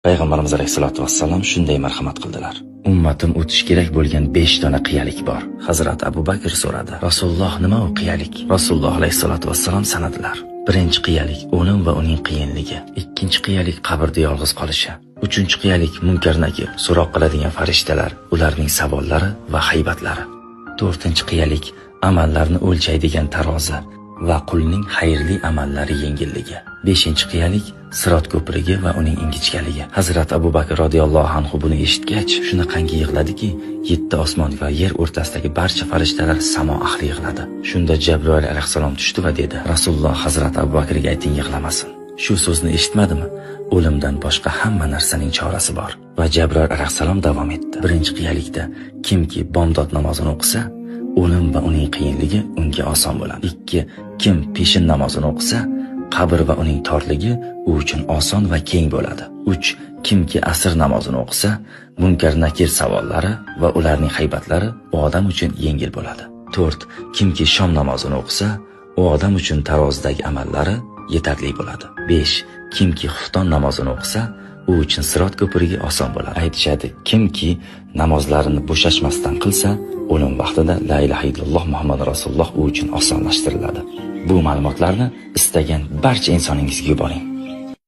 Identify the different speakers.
Speaker 1: Payg'ambarimiz alayhisolatu vassalom shunday marhamat qildilar. Ummatim o'tish kerak bo'lgan 5 dona qiyalik bor. Hazrat Abu Bakr so'radi: Rasululloh, nima u qiyalik? Rasululloh alayhisolatu vassalom sanadilar. Birinchi qiyalik o'lim va uning qiyinligi. Ikkinchi qiyalik qabrda yolg'iz qolishi. Uchinchi qiyalik munkar nakir, so'roq qiladigan farishtalar, ularning savollari va haybatlari. To'rtinchi qiyalik amallarni o'lchaydigan tarozi va qulning xayrli amallari yengilligi. Beshinchi qiyalik sirot ko'prigi va uning ingichkaligi. Hazrat Abu Bakr radhiyallohu anhu buni eshitgach, shunaqangi yig'ladiki, yetti osmon va yer o'rtasidagi barcha farishtalar, samo ahli yig'ladi. Shunda Jabroil alayhissalom tushdi va dedi: Rasululloh, Hazrat Abu Bakrga ayting, yig'lamasin. Shu so'zni eshitmadimi? O'limdan boshqa hamma narsaning chorasi bor. Va Jabroil alayhissalom davom etdi. Birinchi qiyalikda kimki bomdod namozini o'qisa, o'lim va uning qiyinligi unga oson bo'ladi. 2. Kim peshin namozini o'qisa, qabr va uning torligi u uchun oson va keng bo'ladi. 3. Kimki asr namozini o'qisa, munkar nakir savollari va ularning haybatlari u odam uchun yengil bo'ladi. 4. Kimki shom namozini o'qisa, u odam uchun tarozidagi amallari yetarli bo'ladi. 5. Kimki xufton namozini o'qisa, u uchun sirot ko'prigi oson bo'ladi. Aytishadi, kimki namozlarini bo'shashmasdan qilsa, o'lim vaqtida la ilaha illalloh Muhammad rasululloh u uchun osonlashtiriladi. Bu ma'lumotlarni istagan barcha insoningizga yuboring.